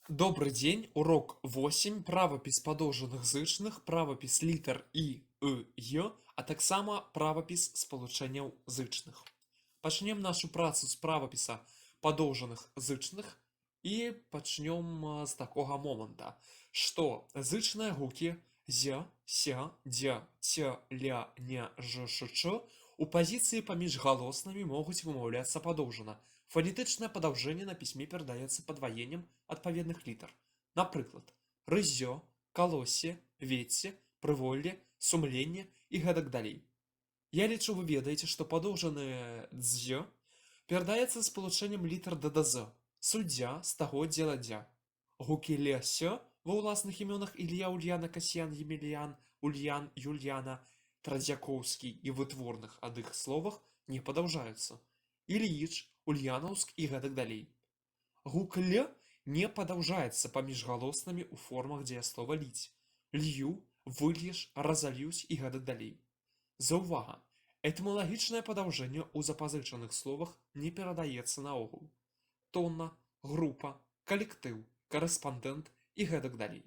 Добры дзень, урок 8, правапіс падоўжаных зычных, правапіс літар І, Ы, Й, а таксама правапіс спалучэнняў зычных. Пачнем нашу працу з правапіса падоўжаных зычных і пачнём з такога моманта, што зычныя гукі з, с, дз, ц, ля, ня, ж, ш, ч у пазіцыі паміж галоснымі могуць вымаўляцца падоўжана. Фанетычнае падаўжэнне на пісьме перадаецца падваеннем адпаведных літар. Напрыклад, рыззё, калоссе, вецце, прыволле, сумленне і гэтак далей. Я лічу, вы ведаеце, што падоўжанае дз перадаецца спалучэннем літар д да з. Суддзя, стагоддзе, ладдзя. Гукі л, с ва ўласных імёнах Ілья, Ульяна, Касьян, Емельян, Ульян, Юльяна, Традзякоўскі і вытворных ад іх словах не падаўжаюцца. Ільіч, Ульянаўск і гэтак далей. Гук л не падаўжаецца паміж галоснымі ў формах дзеяслова ліць, лью, выльеш, разальюць і гэтак далей. Заўвага! Этымалагічнае падаўжэнне ў запазычаных словах не перадаецца наогул. Тонна, група, калектыў, карэспандэнт і гэтак далей.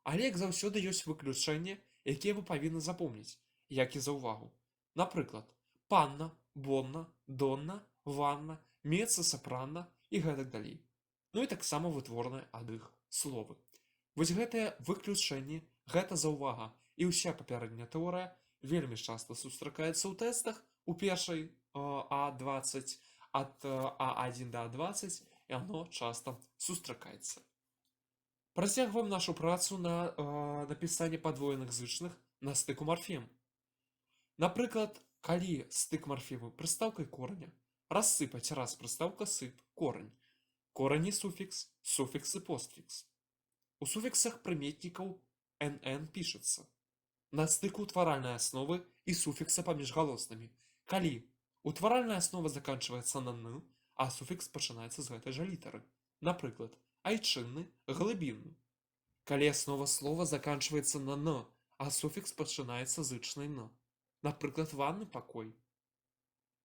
Але, як заўсёды, ёсць выключэнні, якія вы павінны запомніць, як і заўвагу. Напрыклад, панна, бонна, донна, ванна, меццо-сапрана і гэтак далей. Ну і таксама вытворныя ад іх словы. Вось гэтыя выключэнні, гэта заўвага і ўся папярэдняя тэорыя вельмі часта сустракаецца ў тэстах у першай А20, ад А1 да А20, і оно часта сустракаецца. Працягваем нашу працу на напісанне падвоеных зычных на стыку марфем. Напрыклад, калі стык марфемы прыстаўкай кораня, рассыпаць раз прыстаўка сып, корань, корань і суфікс, суфікс і постфікс. У суфіксах прыметнікаў нн пішацца. На стыку утваральнай асновы і суфікса паміж галоснымі. Калі утваральная аснова заканчваецца на н, а суфікс пачынаецца з гэтай жа літары. Напрыклад, айчынны, глыбінны. Калі аснова слова заканчваецца на н, а суфікс пачынаецца зычнай н. Напрыклад, ванны, пакой.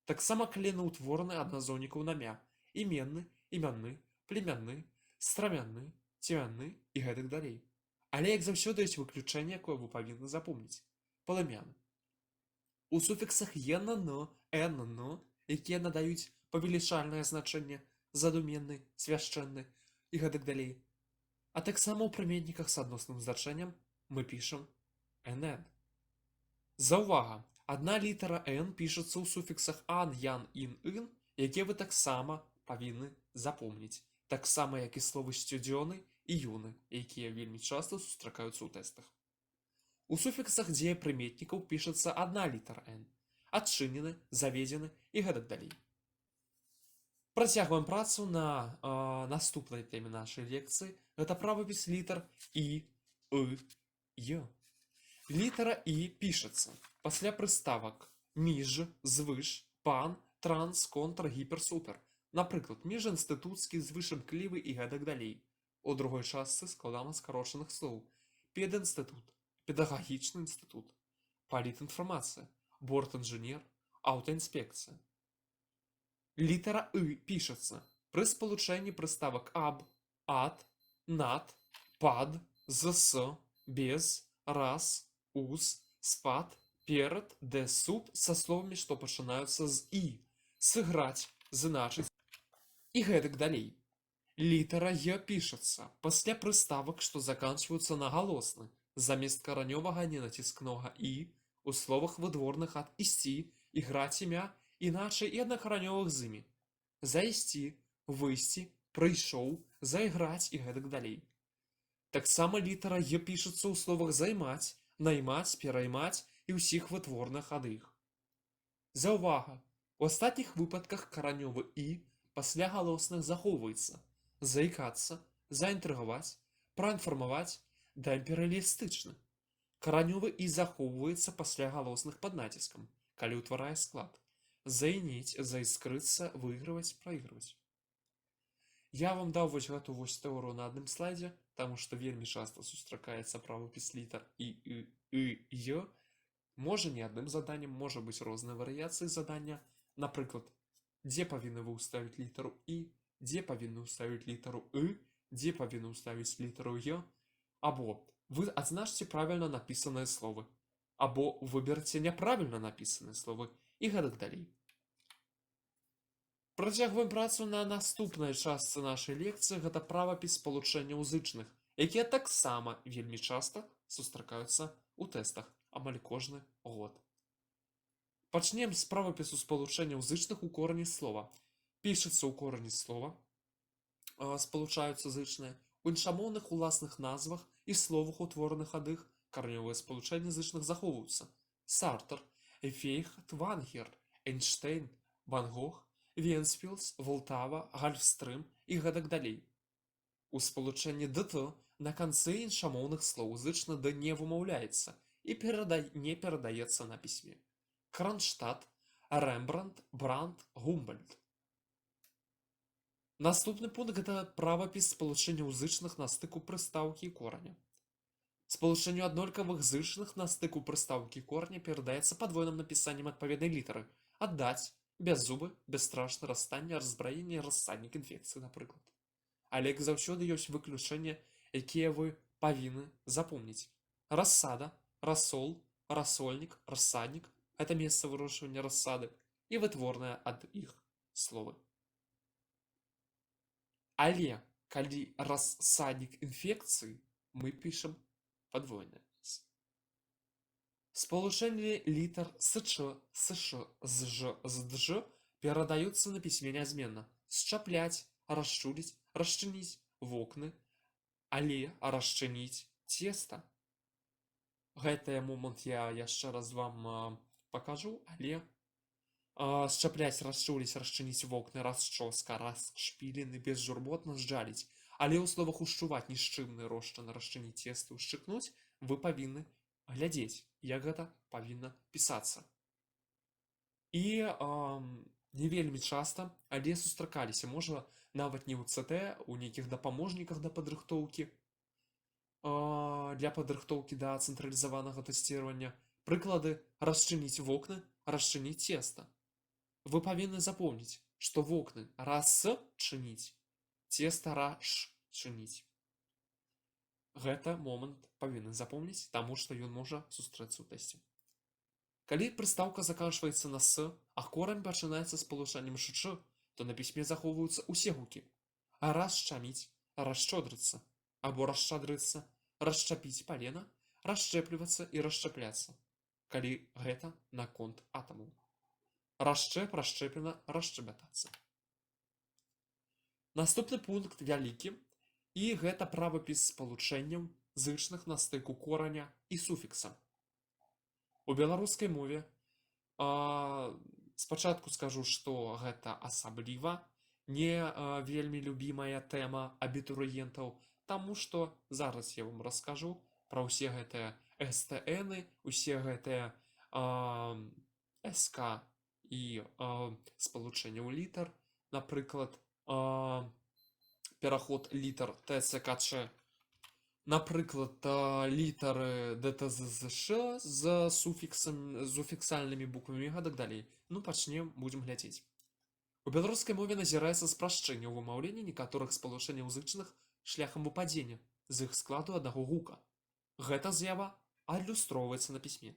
Таксама калі яны ўтвораны ад назоўнікаў на мя, іменны, імянны, племянны, страмянны, цемянны і гэтак далей. Але, як заўсёды, ёсць выключэнне, якое вы павінны запомніць. Палымяны. У суфіксах енн, нн, якія надаюць павелічальнае значэнне, задуменны, свяшчэнны і гэтак далей. А таксама ў прыметніках з адносным значэннем мы пішам нн. Заўвага! Адна літара Н пішацца ў суфіксах ан, ян, ін, ын, якія вы таксама павінны запомніць. Таксама, як і словы сцюдзёны і юны, якія вельмі часта сустракаюцца ў тэстах. У суфіксах дзеепрыметнікаў пішацца адна літара Н. Адчынены, заведзены і гэтак далей. Працягваем працу на наступнай тэме нашай лекцыі. Гэта правапіс літар І, Ы, Й. Літара І пішацца пасля прыставак між, звыш, пан, транс, контр, гіпер, супер. Напрыклад, міжінстытуцкі, звышімклівы і гэтак далей. У другой частцы складана скарочаных слоў: педінстытут, педагагічны інстытут, палітінфармацыя, бортінжынер, аўтаінспекцыя. Літара И пішацца пры спалучэнні прыставак аб, ад, над, пад, з, с, без, раз, уз, спад, перад, дэ, суп са словамі, што пачынаюцца з І, сыграць, значыць і гэтак далей. Літара Й пішацца пасля прыставак, што заканчваюцца на галосны, замест каранёвага ненаціскнога і у словах, вытворных ад ісці, іграць, імя, іначай і аднакаранёвых з імі. Зайсці, выйсці, прыйшоў, зайграць і гэтак далей. Таксама літара Й пішацца ў словах займаць, наймаць, пераймаць і ўсіх вытворных ад іх. Заўвага! У астатніх выпадках каранёвы і пасля галосных захоўваецца: заікацца, заінтрыгаваць, праінфармаваць, даімперыялістычны. Каранёвы і захоўваецца пасля галосных пад націскам, калі ўтварае склад. Заінець, заіскрыцца, выйгрываць, прайгрываць. Я вам даў вось гэту вось тэорыю на адным слайдзе, таму што вельмі часта сустракаецца правапіс літар І, І, Ы, Й. Можа, не адным заданнем, можа быць розныя варыяцыі задання. Напрыклад, дзе павінны вы ўставіць літару І, дзе павінны ўставіць літару Ы. Дзе павінны ўставіць літару «й», або вы адзначце правільна напісаныя словы, або выберце няправільна напісаныя словы і гэтак далей. Працягваем працу на наступнай частцы нашай лекцыі, гэта правапіс спалучэнняў зычных, якія таксама вельмі часта сустракаюцца ў тэстах амаль кожны год. Пачнем з правапісу спалучэнняў зычных у корані слова. Пішацца ў корані слова, спалучаюцца зычныя, у іншамоўных уласных назвах і словах, утвораных ад іх, каранёвыя спалучэнні зычных захоўваюцца. Сартр, Фейхтвангер, Эйнштэйн, Ван Гог, Вентспілс, Влтава, Гальфстрым і гэтак далей. У спалучэнні ДТ на канцы іншамоўных слоў зычны «д» не вымаўляецца і не перадаецца на пісьме. Кранштадт, Рэмбрандт, Брандт, Гумбальдт. Наступны пункт гэта правапіс спалучэнняў зычных на стыку прыстаўкі і кораня. Спалучэнню аднолькавых зычных на стыку прыстаўкі і кораня перадаецца падвойным напісаннем адпаведнай літары. Аддаць, бяззубы, бесстрашны, расстанне, раззбраенне, рассаднік інфекцыі, напрыклад. Але, як заўсёды, ёсць выключэнні, якія вы павінны запомніць. Рассада, расол, расольнік, рассаднік — гэта месца вырошчвання рассады і вытворныя ад іх словы. Але калі рассаднік інфекцыі, мы пішам падвойнае «с». Спалучэнне літар СЧ, СШ, ЗЖ, ЗДЖ перадаюцца на пісьме нязменна. Счапляць, расчуліць, расчыніць вокны, але расчыніць цеста. Гэты момант я яшчэ раз вам пакажу, але счапляць, расчуліць, расчыніць вокны, расчоска, расшпілены, безжурботна, зджаліць. Але ў словах ушчуваць, нішчымны, рошчын, расчыніць цеста, ушчыкнуць вы павінны глядзець, як гэта павінна пісацца. І не вельмі часта, але сустракаліся, можа, нават не ў ЦТ, у нейкіх дапаможніках да падрыхтоўкі, для падрыхтоўкі да цэнтралізаванага тэсціравання, прыклады расчыніць вокны, расчыніць цеста. Вы павінны запомніць, што вокны расчыніць, цеста расчыніць. Гэта момант павінны запомніць, таму што ён можа сустрэцца ў тэсце. Калі прыстаўка заканчваецца на «с», а корань пачынаецца спалучэннем «шч», то на пісьме захоўваюцца ўсе гукі. Расчаміць, расшчодрыцца або расшчадрыцца, расшчапіць палена, расшчэплівацца і расшчапляцца, калі гэта наконт атамаў. Расшчэп, расшчэплена, расшчабятацца. Наступны пункт вялікі, і гэта правапіс спалучэнняў зычных на стыку кораня і суфікса. У беларускай мове спачатку скажу, што гэта асабліва не вельмі любімая тэма абітурыентаў, таму што зараз я вам раскажу пра ўсе гэтыя СТН, усе гэтыя СК і спалучэнняў літар, напрыклад, пераход літар ТЦКЧ, напрыклад, літары ДТЗЗШ з суфіксам, з суфіксальнымі буквамі і гэтак далей. Ну, пачнем, будзем глядзець. У беларускай мове назіраецца спрашчэнне ў вымаўленні некаторых спалучэнняў зычных шляхам выпадзення з іх складу аднаго гука. Гэта з'ява адлюстроўваецца на пісьме.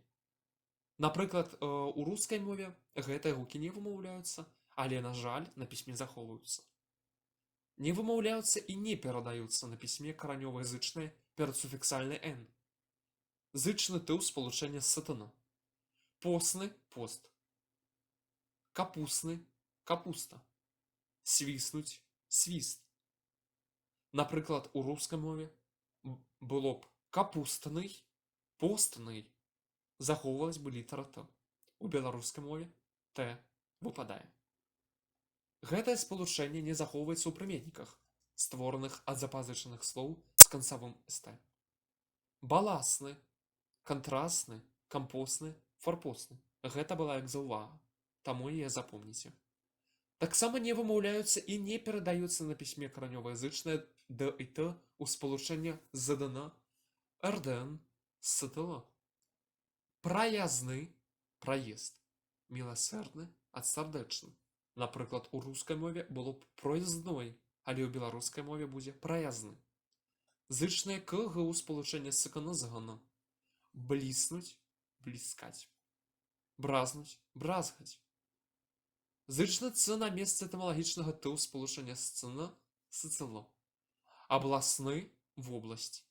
Напрыклад, у рускай мове гэтыя гукі не вымаўляюцца, але, на жаль, на пісьме захоўваюцца. Не вымаўляюцца і не перадаюцца на пісьме каранёвыя зычныя перадсуфіксальны «н». Зычны ты ў спалучэнні з сатана. Посны — пост. Капусны — капуста. Свіснуць — свіст. Напрыклад, у рускай мове было б капустны, постны, захоўвалась бы літара Т. У беларускай мове Т выпадае. Гэтае спалучэнне не захоўваецца ў прыметніках, створаных ад запазычаных слоў з канцавым ст. Баласны, кантрасны, кампосны, фарпосны. Гэта была як заўвага, таму яе запомніце. Таксама не вымаўляюцца і не перадаюцца на пісьме каранёвыя зычныя Д і Т ў спалучэнні з ЗДН, РДН, СТЛ. Праязны — праезд, міласэрны ад сардэчны. Напрыклад, у рускай мове было б проездной. Але ў беларускай мове будзе праязны. Зычнае к, г ў спалучэнні з кн, з гн. Бліснуць, бліскаць. Бразнуць, бразгаць. Зычны ц на месцы этымалагічнага т ў спалучэнні з цн, сцл. Абласны — вобласць.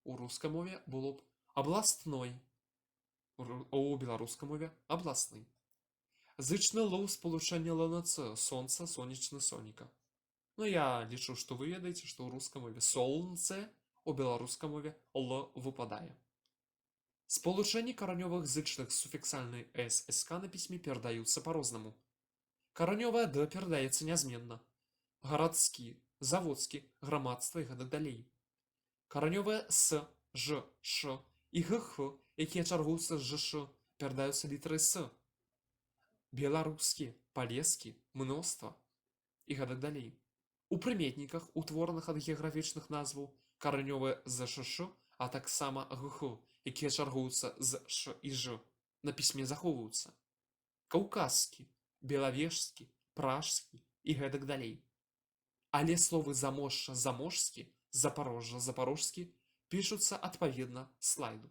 У рускай мове было б областной. У беларускай мове абласны. Зычны л ў спалучэнні лнц, сонца, сонечны, соніка. Ну, я лічу, што вы ведаеце, што ў рускай мове солнце, у беларускай мове л выпадае. Спалучэнні каранёвых зычных з суфіксальнай с, СК на пісьме перадаюцца па-рознаму. Каранёвая д перадаецца нязменна. Гарадскі, заводскі, грамадства і гэтак далей. Каранёвыя с, ж, ш і г, х, якія чаргуюцца з ж, ш, перадаюцца літарай с. Беларускі, палескі, мноства і гэтак далей. У прыметніках, утвораных ад геаграфічных назваў, каранёвыя з, ш, ш, а таксама г, х, якія чаргуюцца з ш і ж, на пісьме захоўваюцца. Каўказскі, белавежскі, пражскі і гэтак далей. Але словы Заможжа, заможскі, Запарожжа, запарожскі пішуцца адпаведна слайду.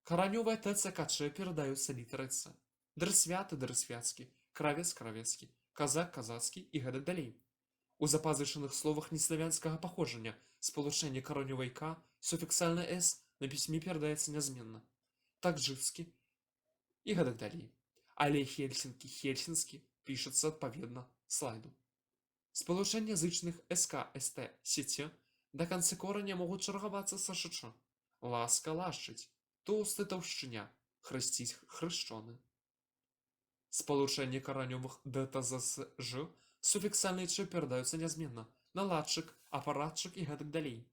Каранёвыя т, ц, к, ч перадаюцца літарай ц. Дрысвяты, дрысвяцкі, кравец, кравецкі, казак, казацкі і гэтак далей. У запазычаных словах неславянскага паходжання спалучэнне каранёвай к, суфіксальнай с на пісьме перадаецца нязменна. Таджыкскі і гэтак далей. Але Хельсінкі, хельсінскі пішацца адпаведна слайду. Спалучэнне зычных СК, СТ, СЦ да канцы кораня могуць чаргавацца са ШЧ. Ласка, лашчыць, тоўсты, таўшчыня, хрысціць, хрышчоны. Спалучэнне каранёвых д, т, з, с, ж суфіксальнай ч перадаюцца нязменна. Наладчык, апаратчык і гэтак далей.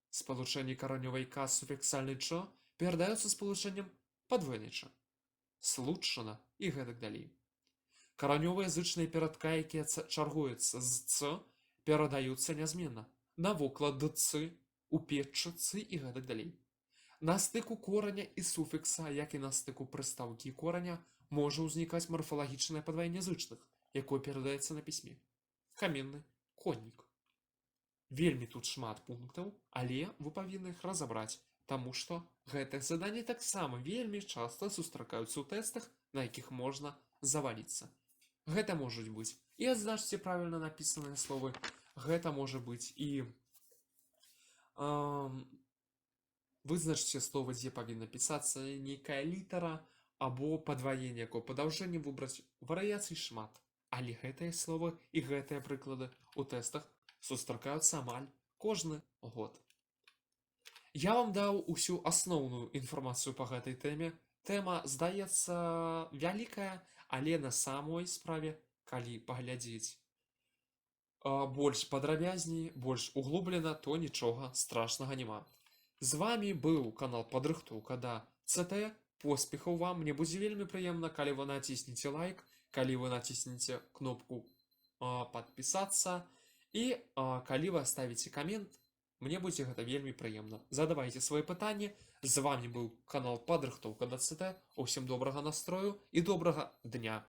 Спалучэнне каранёвай к з суфіксальнай ч перадаюцца спалучэннем падвойнай ч. Случчына і гэтак далей. Каранёвыя зычныя перад к, якія чаргуюцца з ц, перадаюцца нязменна. На вокладцы, у печцы і гэтак далей. На стыку кораня і суфікса, як і на стыку прыстаўкі і кораня, можа ўзнікаць марфалагічнае падваенне зычных, якое перадаецца на пісьме. Каменны, коннік. Вельмі тут шмат пунктаў, але вы павінны іх разабраць, таму што гэтыя заданні таксама вельмі часта сустракаюцца ў тэстах, на якіх можна заваліцца. Гэта можуць быць і адзначце правільна напісаныя словы, гэта можа быць і вызначце слова, дзе павінна пісацца нейкая літара, або падваенне, якое падаўжэнне выбраць, варыяцый шмат. Але гэтыя словы і гэтыя прыклады ў тэстах сустракаюцца амаль кожны год. Я вам даў усю асноўную інфармацыю па гэтай тэме. Тэма, здаецца, вялікая, але на самой справе, калі паглядзець больш падрабязней, больш углублена, то нічога страшнага няма. З вамі быў канал Падрыхтоўка да ЦТ. Поспехаў вам, мне будзе вельмі прыемна, калі вы націсніце лайк, калі вы націсніце кнопку падпісацца і калі вы оставіце камент, мне будзе гэта вельмі прыемна. Задавайце свае пытанні. З вамі быў канал Падрыхтоўка да ЦТ. Усім добрага настрою і добрага дня.